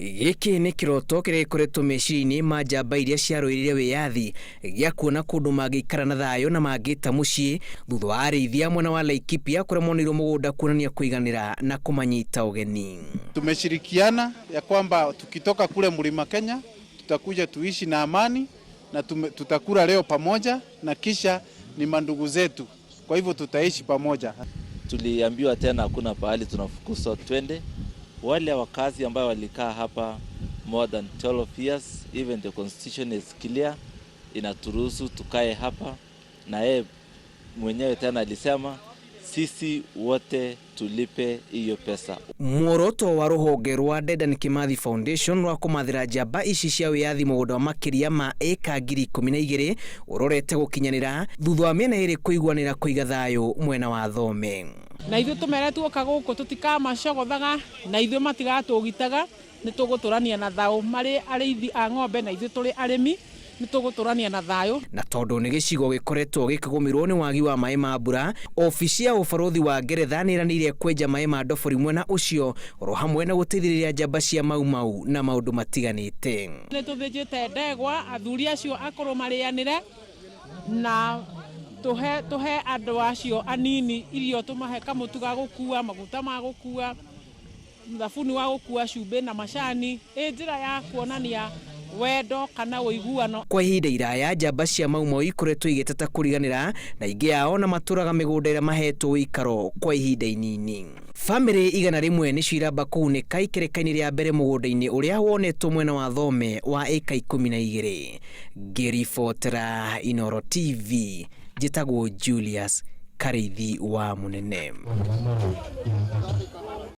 Gĩkĩ nĩ kĩroto kĩrĩa gĩkoretwo meciria-inĩ ma njamba iria ciarũĩrĩire wĩyathi gĩa kuona kũndũ mangĩikara na thayũ na mangĩta mũciĩ thutha wa arĩithia mwena wa Laikipia kũrĩa moneirwo mũgũnda kuonania kũiganĩra na kũmanyita ũgeni. Tumeshirikiana ya kwamba tukitoka kule Mlima Kenya tutakuja tuishi na amani na tutakula leo pamoja na kisha ni mandugu zetu, kwa hivyo tutaishi pamoja. Tuliambiwa tena hakuna pahali tunafukuzwa twende. Wale wakazi ambao walikaa hapa more than 12 years, even the constitution is clear, inaturuhusu tukae hapa, na yeye mwenyewe tena alisema sisi wote tulipe hiyo pesa. Muoroto wa rũhonge rwa Dedan Kimathi Foundation rwa kũmathĩra njamba ici cia wĩyathi mũgũnda wa makĩria ma ĩka 12,000 ũrorete gũkinyanĩra thutha wa mĩena ĩrĩ kũiguanĩra kũiga thayũ mwena wa Thome. Na ithuĩ tũmere tuoka gũkũ tũtikamacogothaga na ithuĩ matigatũgitaga, nĩ tũgũtũrania na thayũ marĩ arĩithi a ng'ombe na ithuĩ tũrĩ arĩmi, nĩ tũgũtũrania na thayũ. Na tondũ nĩ gĩcigo gĩkoretwo gĩkĩgũmĩrwo nĩ wagi wa maĩ ma mbura, obici ya ũbarũthi wa Ngeretha nĩ ĩranĩire kwenja maĩ ma ndobori mwena ũcio oro hamwe na gũteithĩrĩria njamba cia Mau Mau na maũndũ matiganĩte. Nĩ tũthĩnjĩte ndegwa athuri acio akũrũ marĩanĩre na tũhe tũhe andũ acio anini irio, tũmahe kamũtu ga gũkua, maguta ma gũkua, thabuni wa gũkua, cumbĩ na macani, ĩ njĩra ya kuonania wendo kana ũiguano. Kwa ihinda iraya njamba cia Mau Mau ikoretwo igĩteta kũriganĩra na aingĩ ao na matũraga mĩgũnda ĩrĩa mahetwo ũikaro kwa ihinda inini. Bamĩrĩ 100 nĩcio iramba kũgunĩka ikereka-inĩ rĩa mbere mũgũnda-inĩ ũrĩa wonetwo mwena wa Thome wa ĩka 12. Ngĩribotera Inooro TV, njĩtagwo Julius Karĩithi wa Mũnene.